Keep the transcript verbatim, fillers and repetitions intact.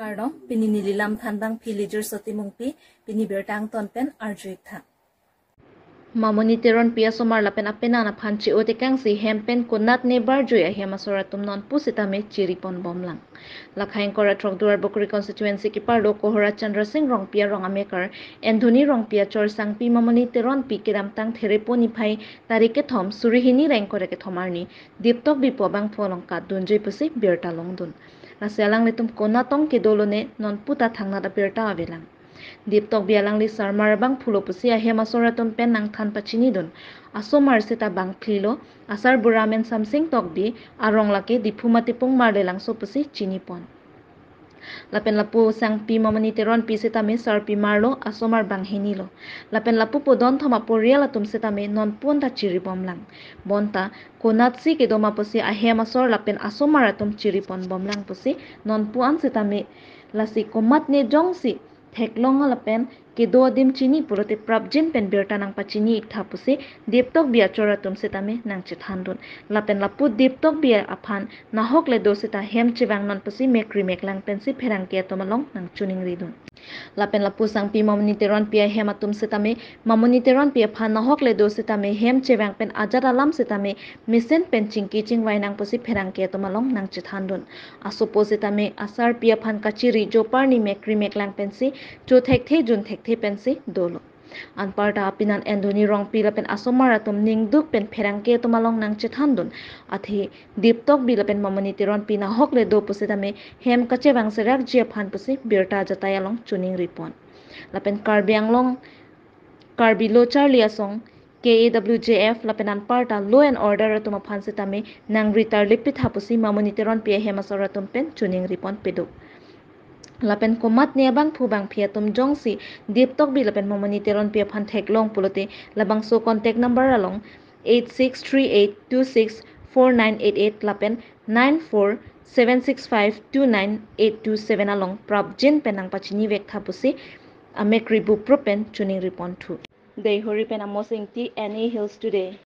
Kardom, pini neli lam thanbang phi Lijur Soti Mungpi, pini birta angton pen arju-ik tha. Mamoni Teronpi asomar lapen apenan aphan che-o tekangsi hem pen konatne barjui ahem asor atum nonpu sitame chiri ponbomlang. Lakha ingkoi ra throk Duarbagori constituency keparlo Kohora Chandra Sing Rongpi arong amekar Anthony Rongpi achor sangpi Mamoni Teronpi kedamtang Therepo niphai tarik kethom suri hini ra ingkoi ra kethom arni Diptokbi pu abangphu along katdunjui pusi birta longdun. Lasi alanglitum konat tong kedolo ne nonpu ta thangnat abirta avelang. Diptokbi alangli sarmar abangphulo pusi ahem asor atum pen nangthan pachinidun. Asomar seta bangphlilo, asarbura amen Samsing Tokbi, arong lake Diphu Matipung Marlelangso pusi chinipon. Lapen lapu sangpi Mamoni Teronpi sitame sarpi marlo, asomar banghinilo. Lapen lapu pudon thom aporial atum sitame nonpu anta chiribomlang. Bonta konatsi kedoma pusi ahem asor lapen asomar atum chiri ponbomlang pusi nonpu an sitame, lasi komatne jongsi theklong lapen kedo adim chini pulote prapjin pen birta nangpachini-ik tha pusi Diptokbi achor atum sitame nangchethandun. Lapen lapu Diptokbi aphan nahok le do seta hem chevangnon pusi mekri meklang pensi pherangke atum along nangchiningridun. Lapen lapu sangpi Mamoni Teronpi ahem atum sitame Mamoni Teronpi aphan nahok le do sitame hem chevang pen ajat alam sitame mesen pen chingki chingvai nang pusi pherangke atum along nangchethandun. Asopo sitame asarpi aphan kachiri jopar ni mekri meklang pensi cho thekthe jun thekthe pensi dolo. Anparta apenan Anthony Rongpi lapen asomar atum ningduk pen pherangke atum along nangchethandun. Athe Diptokbi lapen Mamoni Teronpi nahok le do pusitame hem kachevang serakji aphan pusi birta ajatai along chiningripon. Lapen Karbi Anglong Karbi Lo Charli Asong, K A W J F lapen anparta law and order atum aphan sitame nangri tarlip pitha pusi Mamoni Teronpi ahem asor atum pen chiningripon pedo. Lapen komatne abangphu bangphi atum jongsi Diptokbi lapen Mamoni Teronpi aphan theklong pulote labangso contact number along eight six three eight two six four nine eight eight lapen nine four seven six five two nine eight two seven along prapjin pen nangpachinivek tha pusi amekri buprup pen chiningripon thu. Deihori pen Amos Ingti, N A Hills Today.